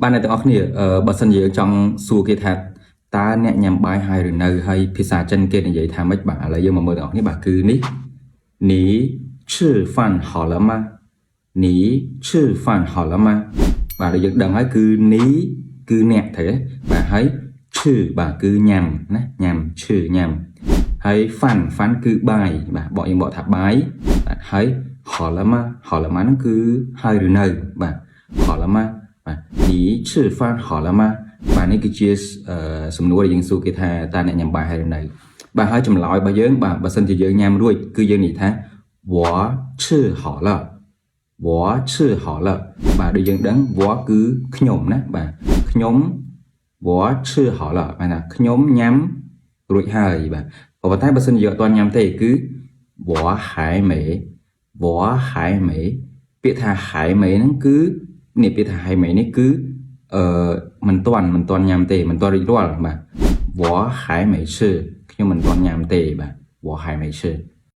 បាទអ្នកទាំងអស់គ្នាអឺបើសិនជាយើងចង់សួរគេថាតើអ្នកញ៉ាំបាយហើយឬនៅហើយភាសាចិនគេនិយាយថាម៉េចបាទឥឡូវយើងមកមើលទាំងអស់គ្នាបាទគឺនេះ你吃饭好了吗？你吃饭好了吗？បាទដូចយើងដឹងហើយគឺ 你 គឺអ្នកត្រូវទេបាទហើយ 吃 បាទគឺញ៉ាំណាញ៉ាំ 吃 ញ៉ាំហើយ 饭 饭 គឺបាយបាទបកយើងបកថាបាយបាទហើយ 好了吗好了吗ហ្នឹងគឺហើយឬនៅបាទ好了吗បាទ你吃饭好了吗បាទនេះគឺជាអឺសំណួរដែលយើងសួរគេថាតើអ្នកញ៉ាំបាយហើយឬនៅបាទហើយចម្លើយរបស់យើងបាទបើសិនជាយើងញ៉ាំរួចគឺយើងនិយាយថា我吃好了我吃好了បាទដូចយើងដឹង我គឺខ្ញុំណាបាទខ្ញុំ我吃好了បាទណាខ្ញុំញ៉ាំរួចហើយបាទប៉ុន្តែបើសិនជាយើងអត់ទាន់ញ៉ាំទេគឺ我还没我还没ពាក្យថា还没ហ្នឹងគឺនេះពាក្យថា还没នេះគឺអឺមិនទាន់មិនទាន់ញ៉ាំទេមិនទាន់រួចរាល់បាទ我还没吃ខ្ញុំមិនទាន់ញ៉ាំទេបាទ我还没吃。